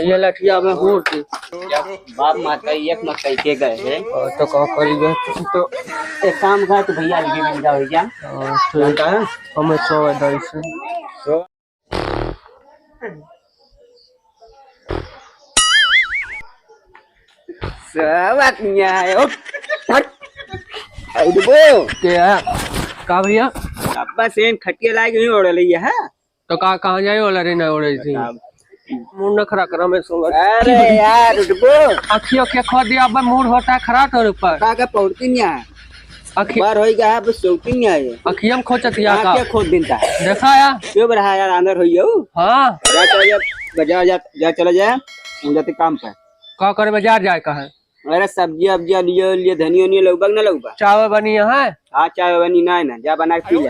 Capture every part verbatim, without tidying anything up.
ये लठिया में हूर के। बाप माता एक मत कह के गए हैं। और तो का करी गए? तो एक काम कर, तू भैया अलगे बिंदा हो जा। हाँ, ठीक। जानता है? हमें सौ है, ढाई सौ। सो। सब आदमी आए। उठ, हट। उठबो। क्या? का भैया? अब्बा सेन खटिया लाए के नहीं ओढ़ लिया है। तो का, कहाँ जाए वाला रे ना ओढ़े थी? बताओ। मूड न खराब करा, मैं सोच। अरे यार, उठबो। अखियों के खो दिया, अब मूड होता है खराब तोर ऊपर। का का पौड़ती नहीं है? अखि- बार होई गया है, बस सोती नहीं है। अखियम खोचत या का? क्या खोद बिनता है? देखा या? क्यों बरहा यार, अंदर होई हो? हाँ। जा चला जा, बाजार जा, जा चला जा, हम जाते काम पर। का करे बाजार जाए का है? अरे सब्जी अब्जिया लिए, लिए धनिया उनिया लउबा कि ना लउबा? चाय बनी है? हाँ, चाय बनी ना है ना, जा बना के पी ले।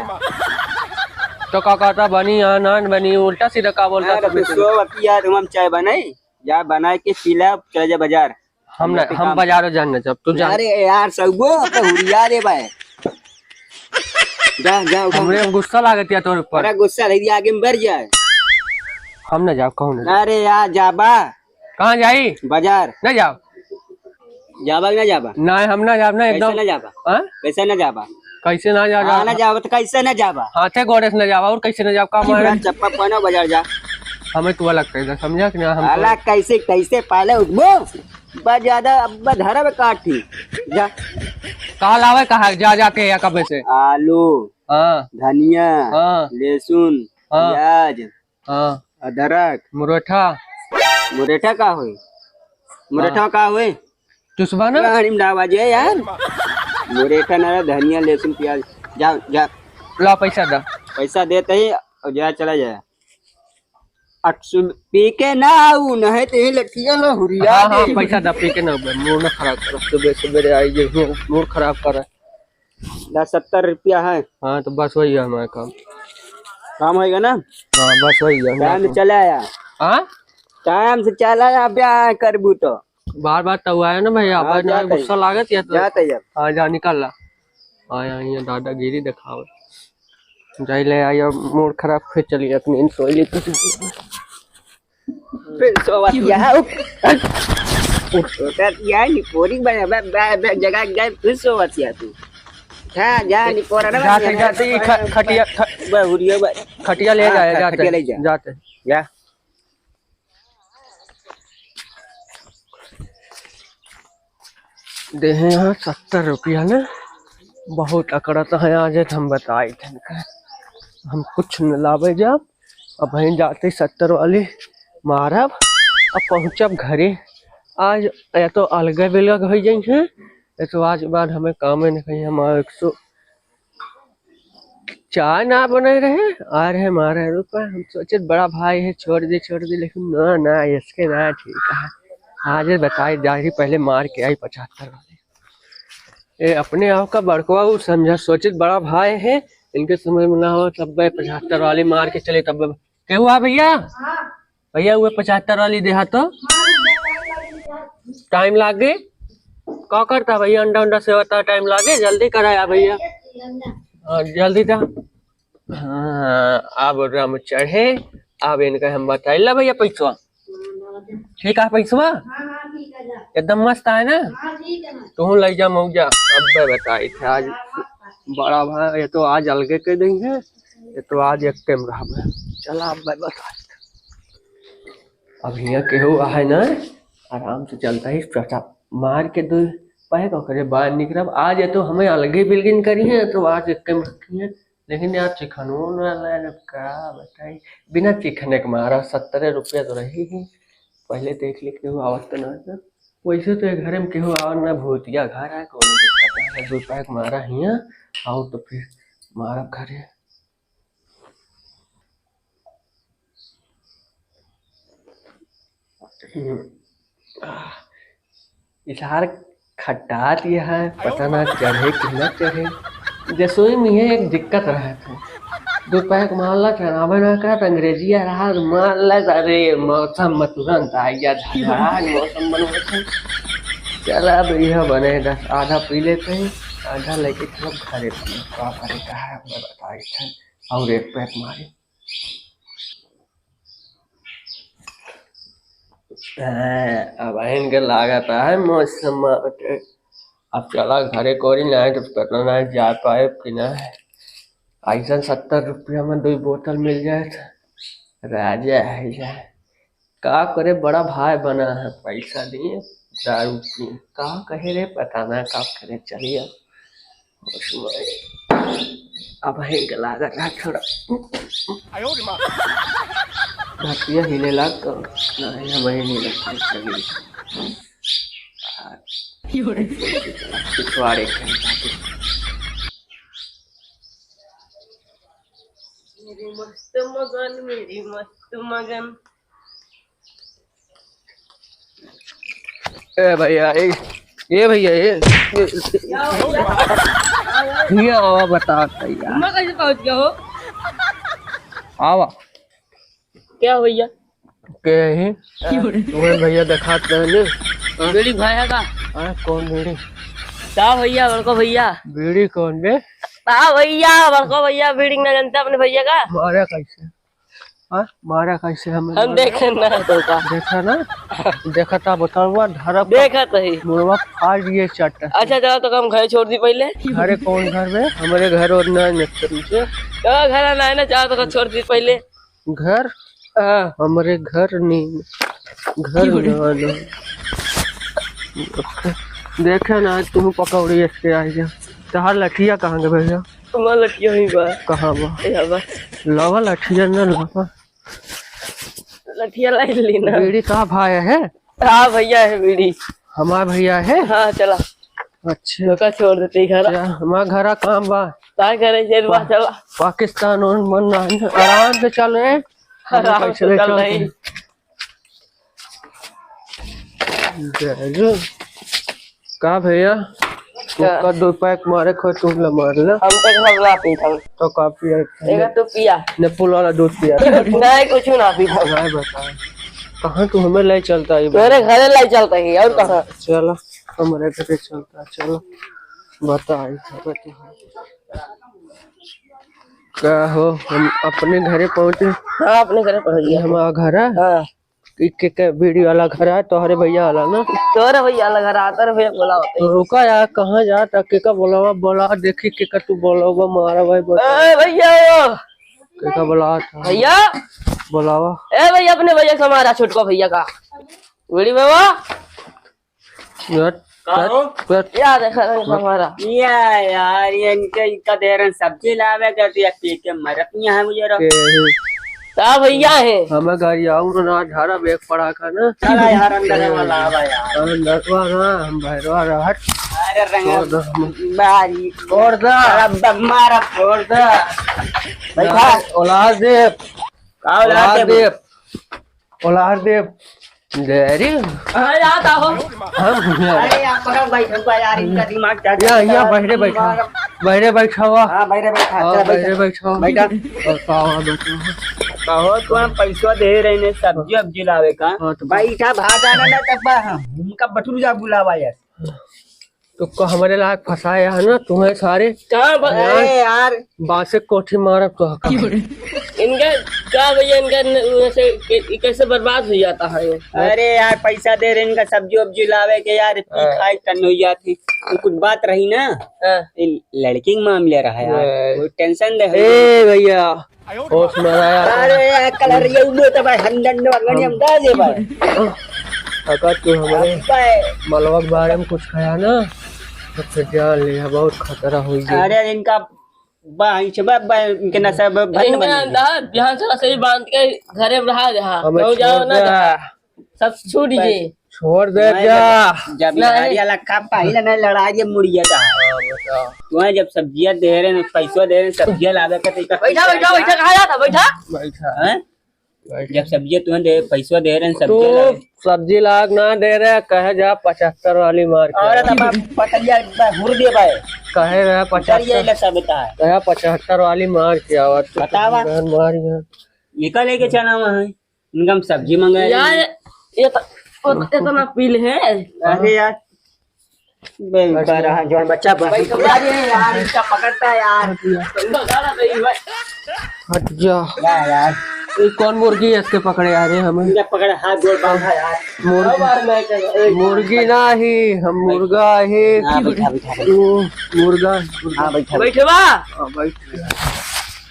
तो का कहता बनी है, ना बनी, उल्टा सीधा का बोलता अरे तू? तो सो बतिया, तुम हम चाय बनाई, जा बना के पी ले, चले जा बाजार। हम ना, हम बाजारो जान ना जब, तू जा। अरे यार, सउगो, अब तो हुरिया दे भाई। जा, जा, उठा। हमरे गुस्सा लागत या तोर ऊपर। अरे गुस्सा रही, आगे में बढ़ जाए। हम ना जाब, कहूँ ना। अरे यार, जाबा। कहाँ जाई? बाजार। ना जाब। जाबा कि ना जाबा? ना, हम ना जाब ना, कैसे एकदम। ना जाबा? हाँ? कैसे ना जाबा? कैसे ना जा-, हाँ, जा-, ना जाबा तो कैसे ना जाबा? हाथे गोड़े से ना जाबा, और कैसे ना जाब? काम चुप है। रह, चप्पल पहनो, बाजार जा। हमें तू अलग कह दे, समझा कि ना? हम अलग कैसे, कैसे पहले उठबो? बस ज्यादा अब धरब काठी। जा। कहाँ लावे, कहाँ? जा, जाके या कबे से? आलू, हाँ। धनिया, हाँ। लहसुन, हाँ। प्याज, हाँ। अदरक। मुरेठा। मुरेठा का होई? मुरेठा हाँ। का होई? चुसबा ना? गाड़ी में ना बाजे यार। मुरेठा ना, धनिया, लहसुन, प्याज। जा, जा। ला पैसा दा। पैसा देते ही और जा, चला जाए। अक्सु पी के ना आऊ, नहीं तो ये लठिया ना हुरिया हाँ, हाँ, दे। पैसा दा, पी के ना आऊ, मूड ना खराब कर, सुबह सुबह आई जे, मूड खराब कर। दस सत्तर रुपया है। हाँ, तो बस वही है हमारा काम। काम होएगा ना? हाँ, बस वही है हमारा टाइम से काम। चला आया। हाँ? टाइम से चला आया, अब क्या करबू तो? बार बार तो आया ना भैया, हाँ, अब ना जाते गुस्सा हैं। लागत या तो। जाते हैं। हाँ, जा निकल ला। आया, यहाँ दादागिरी दिखाओ। जाई ले आया, मूड खराब, फिर चली जात, नींद सोई ली। फिर सोवत या, उठ। उठ। उठत या, निपोरी बे, बे, बे, बे, जगह गए, फिर सोवत या तू। हाँ, जा, निपोरा ना जाते, बे, जाते ही ख-, खटिया, ख-, बे, हुरियो बे। खटिया ले हाँ, जाए, ख-, जाते, खटिया ले जा। जाते। जा। देहे हैं सत्तर रुपया ना, बहुत अकड़त है आज, हम बताई थे इनका, हम कुछ न लावे जाब। अब वहीं जाते सत्तर वाली मारब, अब पहुँचब घरे। आज या तो अलगे बिलग हो जाई हैं, या तो आज बाद हमें काम नहीं कहीं, हम एक सौ चाय ना बने रहे, आ रहे मारे रुपए। हम सोचे बड़ा भाई है, छोड़ दे, छोड़ दे, लेकिन ना, ना, इसके ना ठीक है। आज ये बताई जा रही, पहले मार के आई पचहत्तर वाली। ए, अपने आप का बड़कवा उ समझा, सोचे बड़ा भाई है, इनके समझ में ना हो, तब पचहत्तर वाली मार के चले, तब केहू आ भैया? भैया, उहे पचहत्तर वाली देहा तो। टाइम लागे? का करता भैया, अंडा उंडा सेवता टाइम लागे? जल्दी कराया भैया। हाँ, जल्दी दा। हाँ, अब राम चढ़े, अब इनका हम बताइला भैया पैसवा। ठीक है पैसवा? एकदम मस्त है ना? तू ले जा मौजा। अब बताई थे आज बड़ा भाई, ये तो आज अलगे के दिन है, ये तो आज एक टाइम रहबे। चला अब बताई। अब हियाँ केहू आहे ना, आराम से चलता ही चाचा मार के दो पैक ओकरे बाहर निकलब। आज ये तो हमें अलगे बिलगिन करी है, तो आज एक टाइम रखी है। लेकिन यार चिकनो ना लाए, अब का बताई, बिना चिकने के मारा सत्तरे रुपया तो रही ही। पहले देख ले केहू आवत तो ना था। वैसे तो ये घर में केहू आवत ना, भूतिया घर है, कौन दिक्कत है, दो पैक मारा हियाँ, आओ तो फिर मारा घरे। हम्म। आह, इसार खटात यह है, पता ना चढ़े कि ना चढ़े। जसोई में यह एक दिक्कत रहत है। दो पैक मारला, चढ़ावे ना करत, अंग्रेजिया रहा, मारला, अरे, मौसम में तुरंत आ गया, झगड़ा, मौसम बनवत है। चला, अब यह बने दस, आधा पी लेते हैं, आधा लेके चलो घरे पी, का करे, का है, मैं बता देते हैं। और एक पैक मारे। हैं, अब इनके लागत है मौसम। अब चला घरे कोरी ना है, तो पता ना जा पाए कि ना है। ऐसा सत्तर रुपया में दो बोतल मिल जाए तो राजा है यार। का करे, बड़ा भाई बना है, पैसा दिए, दारू पिए। का कहे रे, पता ना का करे, चलिए। अब है गला गला थोड़ा। धरतिया हिले लाग तो नहीं, हम ही नहीं लगते, चलिए। पिछवाड़े के। मेरी मस्त मगन, मेरी मस्त मगन। ए भैया, ए, ए भैया, ए, ए, क्या हो गया? ये आवा बता भैया। मैं कैसे पहुंच गया हो? आवा। क्या हो भैया? के ही? तुम्हें भैया दिखाते हैं ना। बीड़ी खाया का? अरे कौन बीड़ी? का भैया, बड़को भैया? बीड़ी कौन बे? का भैया, बड़को भैया, बीड़ी ना जानते अपने भैया का? मारा कैसे? हाँ? मारा कैसे हमें? हम देखे ना है तो का। देखा ना? देखा था, बताऊंगा, धरब। देखा तो ही। मुड़वा फाड़ दिए चट। अच्छा, चलो तो हम घर छोड़ दी पहले। अरे कौन घर में? हमारे घर और ना निकल से। तो घर ना है ना, चलो तो छोड़ दी पहले। घर? हाँ। हमरे घर नहीं, घर ना, ना। देखे ना, तुम पकौड़ी ऐसे आ जा। तहार लठिया कहाँ गए भैया? हमार लठिया ही बा। कहाँ बा? या बा। लावा लठिया ना लावा। लठिया लाई ली ना। बीड़ी का भाई है? हाँ भैया है बीड़ी। हमार भैया है? हाँ, चला। अच्छा। तो का छोड़ देते घर? क्या? हमार घरा काम बा। का करे, जेल बा, पा-, चला। पाकिस्तान और मन ना है। आराम से चल रे। आराम से चल रही। जय जो। का भैया? का? तुमका दो पैक मारे खो, तुम ला मार ला। हम तो घर ला पी था। तो का पिया? एगो तू पिया। निप्पुल वाला दूध पिया। नहीं, कुछ ना पी था। नहीं बता। कहाँ तू हमें ले चलता है? मेरे घरे ले चलता है, और कहाँ? चलो, हमारे घरे चलता, चलो। बता, ई सब तो है। का हो, हम अपने घरे पहुँचे? हाँ, अपने घरे पहुँच गए। हमारा घर है? हाँ। के, के, के बीड़ी वाला घर है, तोहरे भैया वाला ना? तोहरे भैया वाला घर है, तोहरे भैया बोला होते। तो रुका यार, कहाँ जाता, केका बोलावा, बोला, देखी केका तू बोलावा, मारा भाई, बोला। ए भैया, यो। केका बोलावा था? भैया। बोलावा। ए भैया, अपने भैया से हमारा छोटका भैया का। बीड़ी बाबा। हट, का हो? हट, हट। या देखा रंग हमारा। या यार, ये इनके, इनका दे रहे हैं सब्जी लावे के, तो ये पी के मरत नहीं है मुझे रो। ए, का भैया है? हमें गाड़ी आऊ ना, ना, झाड़ा बैग पड़ा का ना। चला यार, अंदर वाला आवा यार। अंदर वाला, हम बाहर वाला, हट। अरे रंग छोड़ दो हम। बारी। छोड़ दो। अरे ब-, मारा। छोड़ दो। बैठा। औलाद दे। का औलाद औलाद दे? दे। औलाद दे। अरे। अरे, आप आओ। हम अरे, आप पकड़ बैठो, यार, इनका दिमाग क्या या, चलता या, है? बहरे बैठा। बहरे बैठा हुआ। हाँ, बहरे बैठा, हाँ, चल, बैठ। बहरे बैठा हुआ। बैठा। और का हुआ, बैठा हुआ। कहो, तो हम पैसा दे रहे हैं, सब्जी वब्जी लावे का। हाँ, तो बैठा, भाग आना ना, तब बा-, हाँ, उनका बटुर जा बुलावा यार। तो को हमरे लायक फंसाया है ना तुम्हें सारे। का ब-, यार, अरे यार। बासे कोठी मारब तो हका। इनका का भैया, इनका न-, वैसे के-, कैसे बर्बाद हो जाता है ये? अरे यार, पैसा दे रहे इनका सब्जी वब्जी लावे के यार, इतनी हाँ। खाए तन हो जाती। तो कुछ बात रही ना, हाँ। ये लड़की के मामले रहा यार, हाँ। वो tension दे। ए भैया, होश में आया। अरे, कलर ये उड़ो तो भाई, हम डंडो अगनी हम डाल दे भाई। अगर तू हमारे भाई। मलवा के बारे में कुछ कहा ना, तो फिर जान लिया, बहुत खतरा हो गया। अरे, इनका बा, इनके बा, बा, इनके नशा बा, भंड इनका बन गया। ना, ध्यान से सही बांध के घरे में रहा, जहाँ हमें कहूँ जाओ छोड़ ना, दे। जहाँ। सब छूट जे। छोड़ दे नहीं, जा। जब, जब नहीं। यार, ये लखा पहले नहीं लड़ा, ये मुड़िया था। हाँ, बताओ। तुम्हें जब सब्जियां दे रहे हैं, पैसा दे रहे हैं, सब्जियां लावे का तरीका बैठा, बैठा, बैठा, कहाँ जाता? बैठा। बैठा। हैं? बैठा। जब सब्जियां तुम्हें दे, पैसा दे रहे हैं, तू सब्जियां लावे। सब्जी लाग ना दे रहे, कहे जा पचहत्तर वाली मार के और आवा। तब आप पतलिया एक बार हुर दे भाई। कहे रहे उतर ये पचहत्तर। ले सब बता। कहे पचहत्तर वाली मार के आवा, तू बतावा। बहन मार गया। ये का लेके चला वहाँ? इनका हम सब्जी मंगाए यार, रहे। ये तो, वो तो इतना पील है। अरे यार, बे, अच्छा। बड़ा जो बच्चा बा-, बैठ जा। अरे यार, इसका पकड़ता है यार। हट जा। हट जा। या यार। ये कौन मुर्गी है इसके पकड़े आ रहे हमें? इनका पकड़े, हाथ गोड़ बांधा यार। मुर्गी, अब यार मैं क्या, ए, मुर्गी ना ही, हम मुर्गा है। हाँ, बैठा, बैठा, बैठा। वो मुर्गा, मुर्गा। हाँ, बैठा, बैठा। बैठवा। हाँ, बैठ।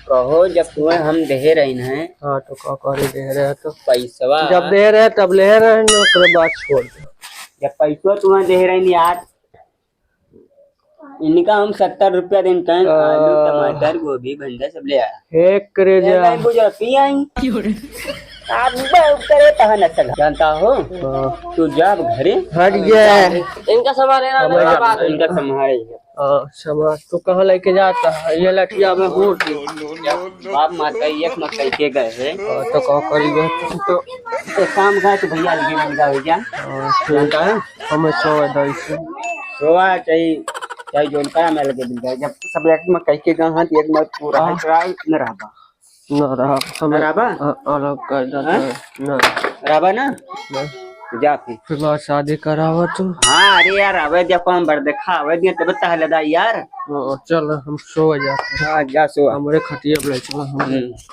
कहो, जब तुम्हें हम दे रहे हैं। हाँ, तो का करे दे रहे हैं तो? पैसवा। जब दे रहे हैं, तब ले रहे हैं, ओकरे बाद छोड़ दे। जब पैसवा तुम्हें दे रहे हैं यार, इनका हम सत्तर रुपया दिन का आलू, आ। टमाटर, गोभी, भंडा सब ले आया। हे करेजा। ए, नहीं बुझा, पी आई। अब करे तहन अच्छा जानता हो? हाँ। तू जा अब घरे। हट गया। इनका संभाले ना, हमें मेरा जा-, बात। इनका संभाले। हाँ, संभाल। तू कहाँ लेके जाता है? ये लठिया में घूर दे। बाप मार का एक मत कह के गए हैं। हाँ, तो का करी गए? तो एक काम कर, तू भैया अलगे मिल जा, भैया। हाँ, ठीक। जानता है? हमें सोवा दई से। सोवा चाही, चाही जोन का में लगे मिल जाए। जब सब एक में कह के गए हैं, तो एक में पूरा है, हाँ। तोरा न रहबा। न रहा, न हमें रहबा? अ-, अलग कर देता हाँ? है। न। रहबा ना? न। जा फिर। फिर बात शादी करावा तू। हाँ, अरे यार, अबे देखो हम बर देखा, अबे दिया तब तहले दा यार। ओ, चल, हम सो जाते हैं। हाँ, जा सो। हमरे खटिया पे चल, हम हम्म।